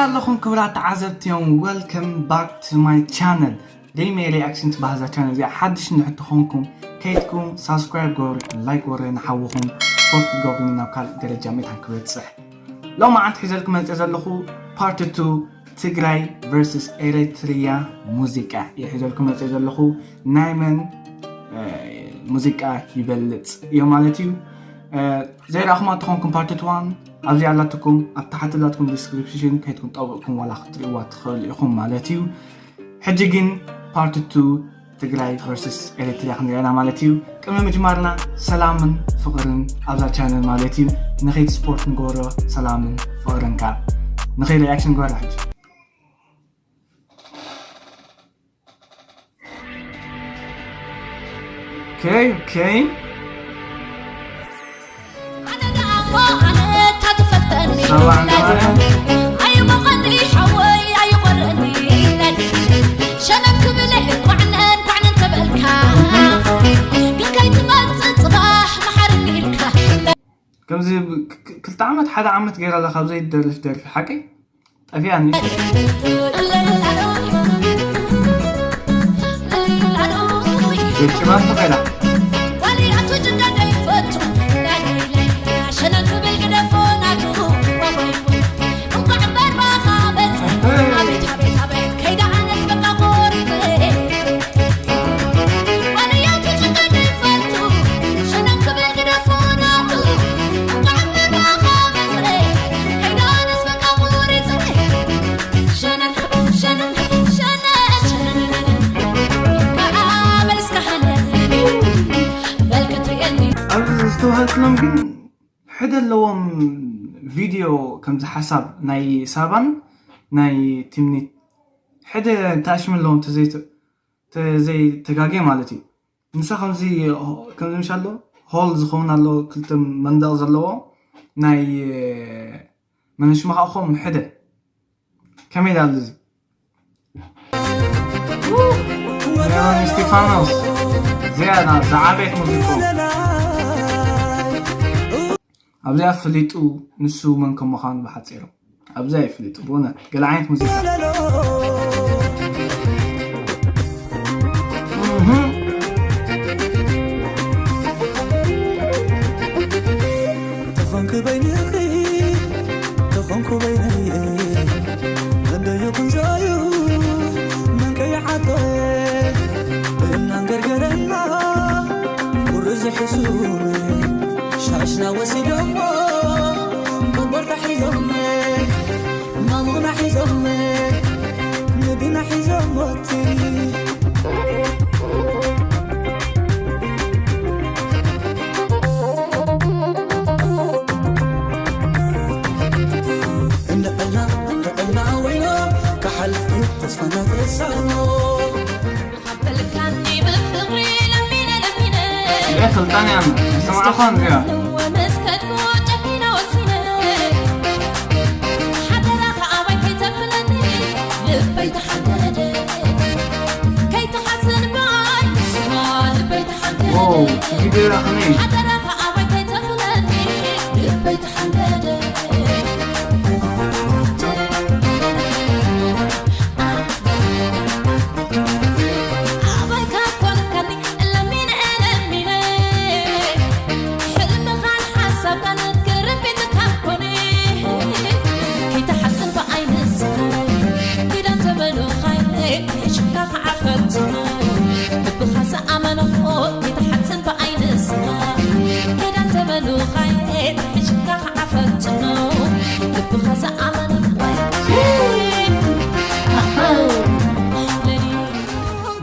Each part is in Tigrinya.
ኣለኹም ክብራት ተዓዘብቲ እዮም። Welcome back to my channel። ደይመይ ሪያክሽን ትበሃል እዛ ቻነል እዚኣ ሓድሽ እንድሕር ተኾንኩም ከይድኩም ሳብስክራይብ ገበሩ፣ ላይክ ወረ ንሓውኹም ስፖርት ክትገብሩኒ ናብ ካልእ ደረጃ ምእታን ክበፅሕ። ሎማዓንቲ ሒዘልኩም መፅእ ዘለኹ ፓርት ቱ ትግራይ ቨርሰስ ኤሪትሪያ ሙዚቃ እየ ሒዘልኩም መፅእ ዘለኹ። ናይ መን ሙዚቃ ይበልፅ እዮ ማለት እዩ። ዘይረኣኹማ ተኾንኩም ፓርት ዋን ኣብዚ ኣላትኩም ኣብ ታሕቲ ኣላትኩም ዲስክሪፕሽን ከይትኩም ጠብቕኩም ዋላ ክትሪእዋ ትኽእሉ ኢኹም ማለት እዩ። ሕጂ ግን ፓርት ቱ ትግራይ ቨርሰስ ኤሪትሪያ ክንሪአና ማለት እዩ። ቅድሚ ምጅማርና ሰላምን ፍቕርን ኣብዛ ቻነል ማለት እዩ። ንኸይድ ስፖርት ንገበሮ ሰላምን ፍቕርን ከ ንኸይድ ሪያክሽን ንገበራ ሕጂ። ኦኬ ኦኬ። ከምዚ ክልተ ዓመት ሓደ ዓመት ገይራ ኣላ ካብ ዘይደርፍ ደርፊ ሓቀይ ጠፊኣኒ። ጭባስ ተኸላ ኣብዚ ዝተባሃልክሎም ግን ሕደ ኣለዎም ቪድዮ ከምዚ ሓሳብ ናይ ሳባን ናይ ትምኒት ሕደ ተኣሽም ኣለዎም ተዘይተጋጌ ማለት እዩ። ንሳ ከምዚ ከምዚ ምሽ ኣሎ ሆል ዝኸውን ኣሎ ክልተ መንደቕ ዘለዎ ናይ መነሽማ ከዓ ኸም ሕደ ከመይ ዳሉ እዚ ሜሮን እስቲፋኖስ እዚኣ ዝዓበየት ሙዚቃ ኣብዚኣ ፍሊጡ ንሱ መን ከም ምዃኑ ብሓፂሩ ኣብዚኣ ይፍሊጡ ብእውነት ገለ ዓይነት ሙዚቃ ተኾንክ በይንኺ ተኾንኩ በይነየ መንዶ ይኹን ዛዩ መን ከይሓቶ ብእምናን ገርገረና ቁሪ ዝሕሱም ሻሽና ወሲዶሞ ኮቦርታ ሒዞም ማሙና ሒዞም ንድና ሒዞሞቲ ስልጣን እያ ሰማዕኳ እንዚኣ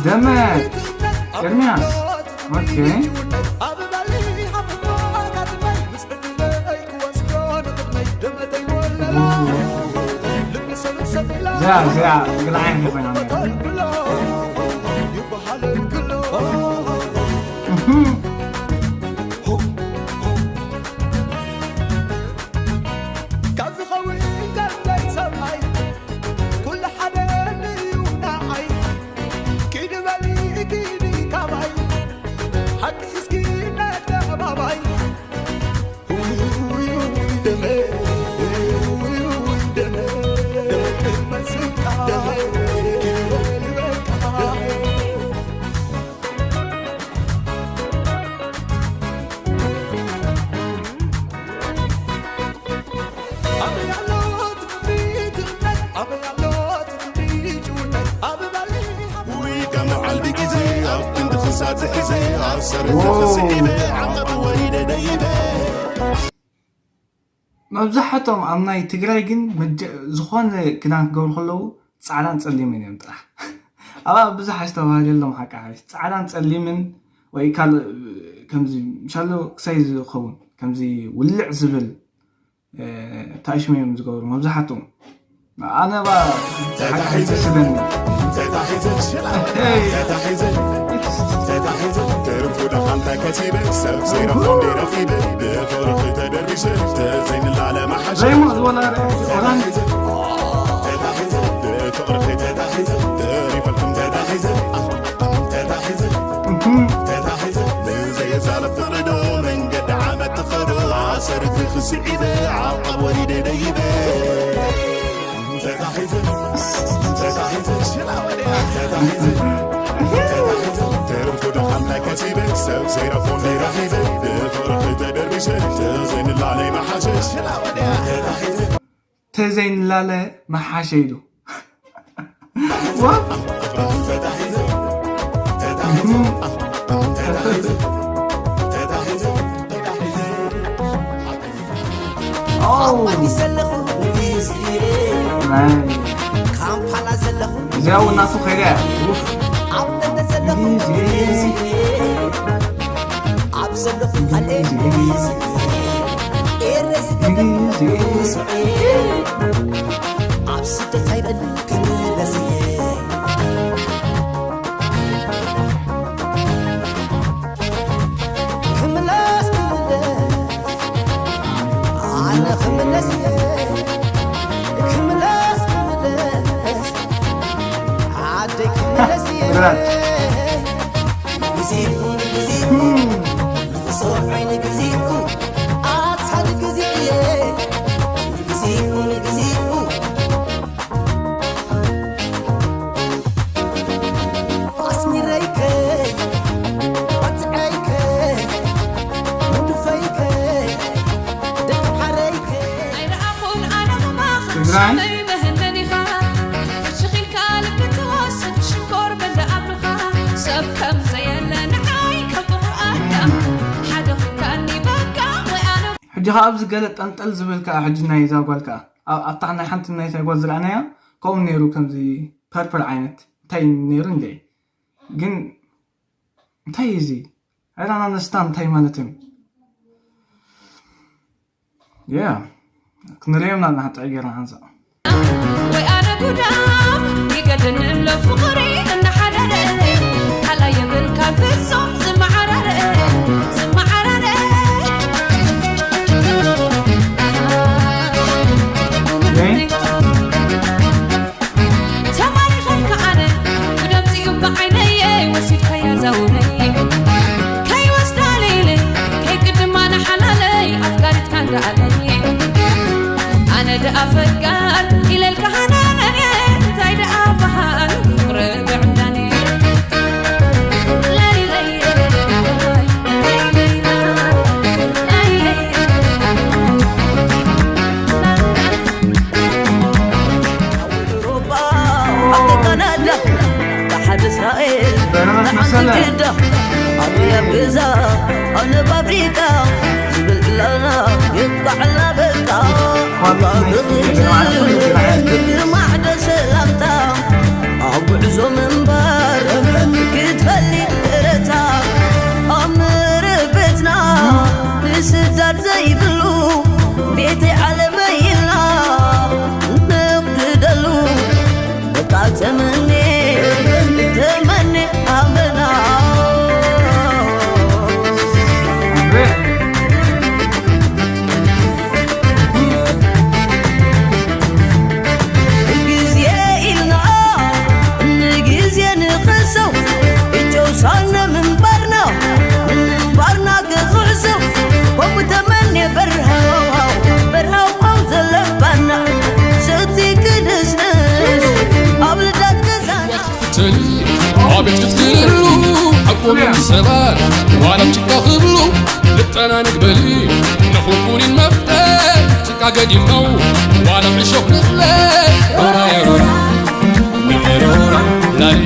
ደመት ኤርሚያስ ኦኬ እዚኣ እዚኣ ግልዓይ እንተኾይና በዓል ብግዜ ኣብ ክንዲ ክሳት ዝሕዘ ኣሰርተ ክስዒበ ዓቐብ ወሪደ ደይበ። መብዛሕቶም ኣብ ናይ ትግራይ ግን መጀ- ዝኾነ ክዳን ክገብሩ ከለዉ ፃዕዳን ፀሊምን እዮም ጥራሕ። ኣብኣ ብዙሕ ኣስተባህል የሎም ሓቂ ሓይሽ ፃዕዳን ፀሊምን ወይ ካልእ ከምዚ ምሻሎ ክሳይ ዝኸውን ከምዚ ውልዕ ዝብል ታሽሙ እዮም ዝገብሩ መብዛሕትኡ። ኣነ ባ ሓቂ ሓይሽ ደስ ይብለኒ። ተታሒዘ ተታሒዘ ተታሒዘ ተርፉ ደኻንታ ከሲበ ሰብ ዘይረኽቦ ደይረኺበ ብፍቕርኺ ተደርቢሰ ተዘይንላለ መሓሸ ዘይሞት ወላ ርዕድ ኦራንጅ ተታሒዘ ብፍቕርኺ ተታሒዘ ተሪፈልኩም ተታሒዘ ተታሒዘ ተታሒዘ ብዘየዛለፍ ፍቕሪ ዶ መንገዲ ዓመት ተኸዶ ኣሰርግኺ ስዒበ ዓቐብ ወሪደ ደይበ ተዘይንላለ መሓሸ ኢሉ ኣዲስ ዘለኹ ንግዜ ናይ ካምፓላ ዘለኹ እዚኣ እውን ናቱ ከይዳ እያ ኡፍ ኣብ ለንደን ዘለኹ ንግዜ ኣብ ዘለኹ ካልኤ ንግዜ ኤረ ዝገበ ንግዜ ኣብ ስደት ኣይበል ክምለስ እየ ክምለስ ክምለስ ኣነ ክምለስ እየ ክምለስ ክምለስ ዓደይ ክምለስ እየ ብራት ንግዚኡ ንግዚኡ ንኽሰርዖይ ንግዚኡ ኣታ ንግዚኡ እየ ንግዚኡ ንግዚኡ ኣስሚረይከ ኣትዐይከ ሙድፈይከ ደቂ ሓረይከ ኣይረኣኹን ኣነ ትግራይ መህነን ኢኻ ፍሽኺልካ ልቢ ትወስድ ሽኮር በንደ ኣብልኻ ሰብ ከም ዘየለ ንዓይ ከም ብቑር ኣዳም ሓደ ኹንካኒ በቃ ወይ ኣነ ሕጂ ከኣ ኣብዚ ገለ ጠንጠል ዝብል ከኣ ሕጂ ናይ እዛ ጓል ከኣ ኣብ- ኣብታ ናይ ሓንቲ ናይ ሳይጓል ዝረኣናያ ከምኡ ነይሩ ከምዚ ፐርፕል ዓይነት እንታይ ነይሩ እንደ ግን እንታይ እዩ እዚ ዕላና ነስታ እንታይ ማለት እዩ ያ ክንሪኦም ናልና ሓንቲ ዕጌራ ሓንሳ ወይ ኣነ ጉዳም ይገድን ኣሎ ፍቕሪ እናሓደረ ሓላ የብልካ ፍጹም ዝመዓራረ ዝመዓራረ ተማሪኸልካ ኣነ ብደምፂኡ ብዓይነየ ወሲድካያ ዛውረየ ከይወስዳ ለይለ ከይቅድማ ንሓላለይ ኣፍቃሪትካ ንረኣለይ ኣነ ደኣ ፈቃር ኢለልካ ሃናነየ እንታይ ደኣ በሃል ፍቕሪ ብዕዳነ ኣውሮፓ ኣፍሪቃ ናዳ ብሓደ እስራኤል ብሓንቲ ጅዳ ኣነ ኣብ ገዛ ኣነ ኣብ ኣፍሪቃ ዝብል ዕላና የብቃዕልና በቃ ኣባ ክኽትል ማዕደ ሰላምታ ኣብ ጉዕዞ ምንባር ክትፈሊ ደረታ ኣብ መረበትና ንስዳድ ዘይብሉ ቤተይ ዓለመይ ኢልና ንኽድደሉ በቃ ተመኔ ተመኔ ኣመና ግዜ ኢልና ንግዜ ንኸሰው እጨውሳነ ምንባርና ምንባርና ክኽዕሰው ከምኡ ተመኔ በርሃው በርሃው ዘለባና ሰቲ ክድስንስ ኣብ ልዳት ገዛና ተሊ ኣቤት ክትክልሉ ሓቆም ሰባት ዋላ ጭቃ ክብሉ ልጠና ንግበሊ ንኹኩኒን መፍተ ጭቃ ገዲፍነው ዋላ ዕሾኽ ንኽለ ሮራ የሮራ ሮራ ላሊ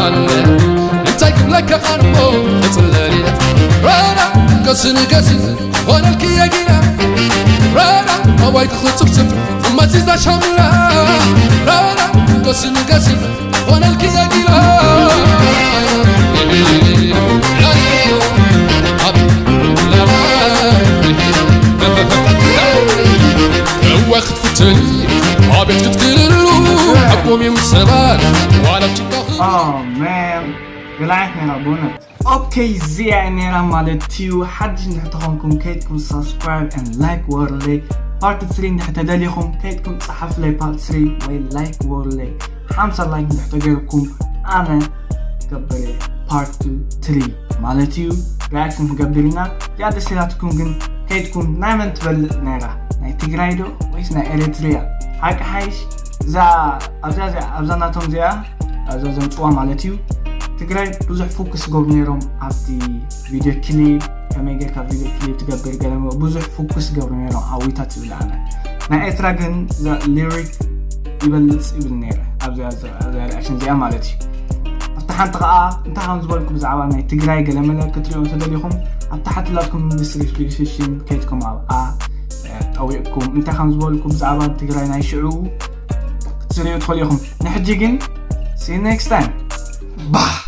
እንታይ ክብለካ ኣነ እሞ ክጽለል ኢለ ረራ ቀስን ቀስን ኾነልኪ የጊና ረራ ኣዋይ ክኽጽፍጽፍ እማሲዛ ሻምላ ረራ ቀስን ቀስን ኾነልኪ የጊና እወ ክትፍትን ኣቤት ክትክልሉ ሓቆም እዮም ሰባት ዋላ ጭቃ Oh man. ገላይት ነራ ብእውነት ኦኬ እዚኣ ነራ ማለት እዩ ሓድሽ እንድሕር ተኾንኩም ከይድኩም ሳብስክራይብ ን ላይክ ወርለይ ፓርት ትሪ እንድሕር ተደሊኹም ከይድኩም ፀሓፍለይ ፓርት ትሪ ወይ ላይክ ወርለይ ሓምሳ ላይክ እንድሕር ተገይርኩም ኣነ ገብረ ፓርት ትሪ ማለት እዩ ሪያክሽን ክገብር ኢና እዚኣ ደስ ኢላትኩም ግን ከይድኩም ናይ መን ትበልፅ ነራ ናይ ትግራይ ዶ ወይስ ናይ ኤሪትሪያ ሓቂ ሓይሽ እዛ ኣብዛ እዚኣ ኣብዛ ናቶም እዚኣ ኣብዛ ዘምፅዋ ማለት እዩ ትግራይ ብዙሕ ፎክስ ገብሩ ነይሮም ኣብቲ ቪድዮ ክሊፕ ከመይ ጌርካ ቪድዮ ክሊፕ ትገብር ገለ ብዙሕ ፎክስ ገብሩ ነይሮም ኣዊታት ይብል ኣነ ናይ ኤርትራ ግን ሊሪክ ይበልፅ ይብል ነይረ ኣብዛ ሪኣክሽን እዚኣ ማለት እዩ ኣብቲ ሓንቲ ከዓ እንታይ ከም ዝበልኩ ብዛዕባ ናይ ትግራይ ገለመለ ክትሪኦ ተደሊኹም ኣብ ታሕቲ ላትኩም ዲስክሪፕሽን ከይድኩም ኣብኣ ጠዊቕኩም እንታይ ከም ዝበልኩ ብዛዕባ ትግራይ ናይ ሽዑ ክትሪኦ ትኽእሉ ኢኹም ንሕጂ ግን see you next time ባህ